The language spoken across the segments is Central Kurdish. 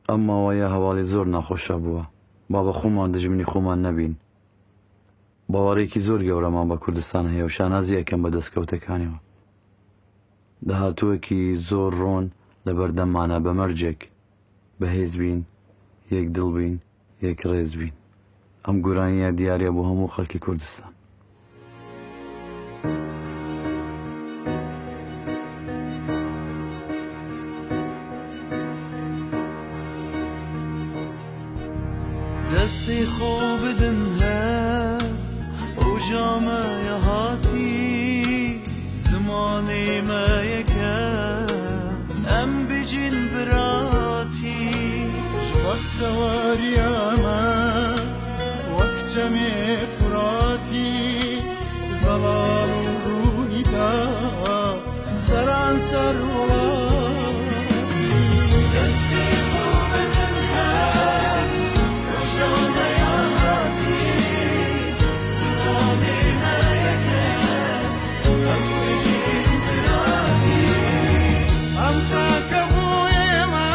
ئەم ماوەیە هەواڵی زۆر ناخۆش هەبووە. با بە خۆمان دژمنی خۆمان نەبین. باوەڕێکی زۆر گەورەمان بە کوردستان هەیە و شانازی ئەکەم بە دەستکەوتەکانیەوە. داهاتووەکی زۆر ڕۆن لە بەردەممانە بە مەرجێک بەهێز بین، یەک دڵ بین، یەک ڕێز بین. ئەم گۆرانییە دیاریە بۆ هەموو خەڵکی کوردستان. دەستی خۆ بدن هەر ڕۆژا مە هاتی زمانێ مە یەکە ئەم بژین براتی. بەختەوەریامە وەک چەمێ فوراتی زەڵاڵ و ڕوونیدا سەرانسەر وڵاتی. دەستی خۆ بدن هەر ڕۆژا مە هاتی زمانێ مە یەکە ئەم بژین براتی. ئەم خاکە بۆ ئێمە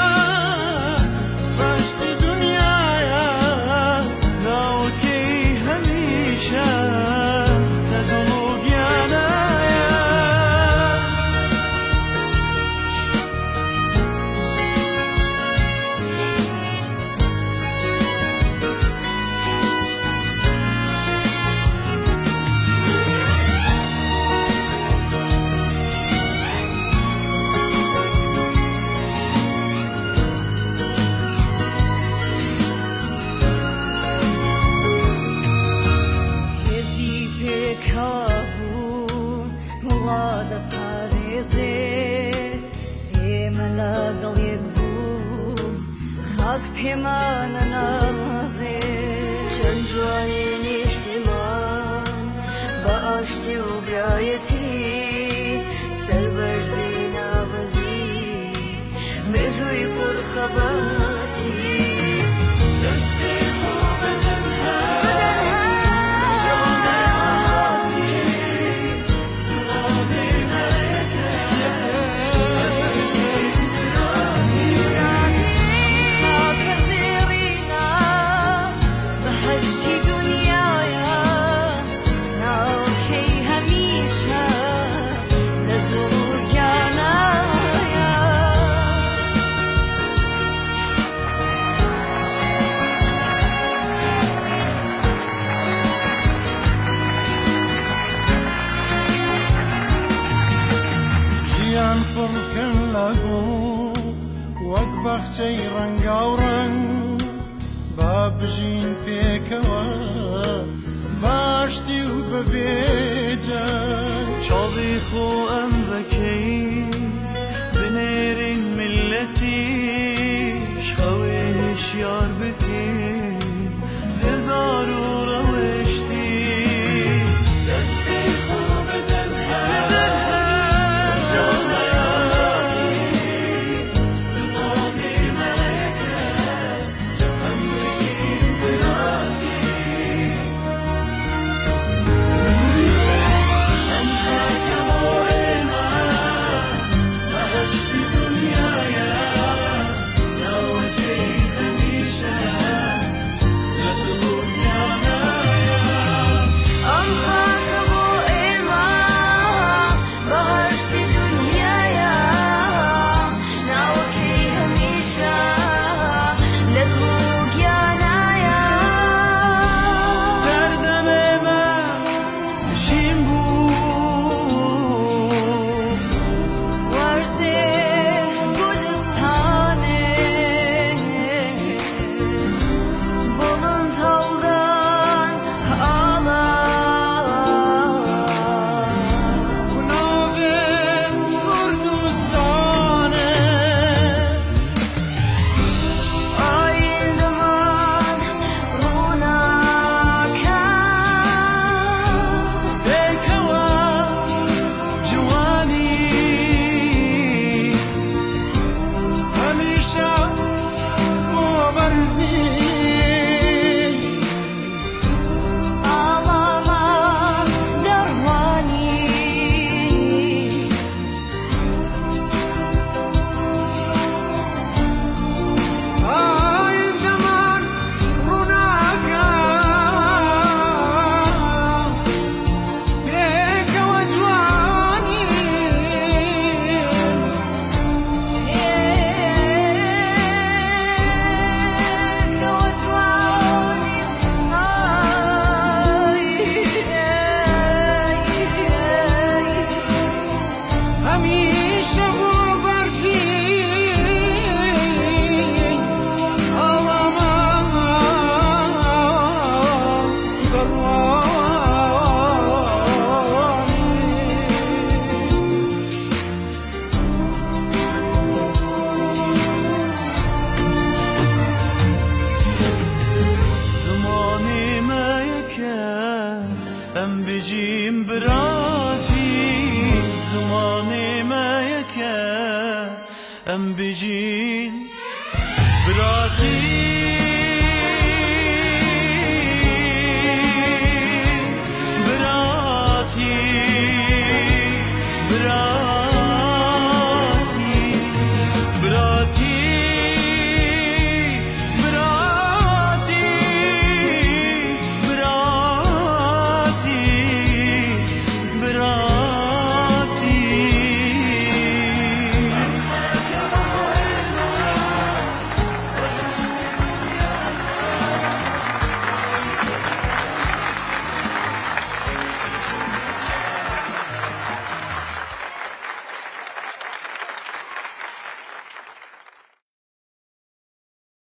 بەهەشتی دونیایە. ناوەکەی هەمیشە لە دڵ و گیانایە. هێزی پێکابوو وڵا دەپارێزێ، ئێمە لەگەڵ یەک بوو خاک پێمانە نازێ. چەند جوانی نیشتیمان بە ئاشتی و برایەتی، سەربەرزی نابەزی مێژووی پڕ خەباتی. دەستی خۆ بدەن هەر ڕۆژا مە هاتی زمانێ مە یەکە ئەم بژین براتی. خاکە زێڕینە بەهەشتی دونیایە، ناوکەی هەمیشە لە دڵ و گیانایە. ژیان پڕکەن لە گوڵ وەک بەخچەی ڕەنگاوڕەنگ، با بژین پێکەوە باشتی و بەبێجەنگ. چاوی خۆ ئەم ڤەکەی بنێرین میللەتی شخەوێ هشیار بکەی دلدار و ڕەوشتی. دەستی خۆ بدەن هەر ڕۆژا مە هاتی زمانێ مە یەکە ئەم بژین براتی. ئەم خاکە بۆ ئێمە براتی.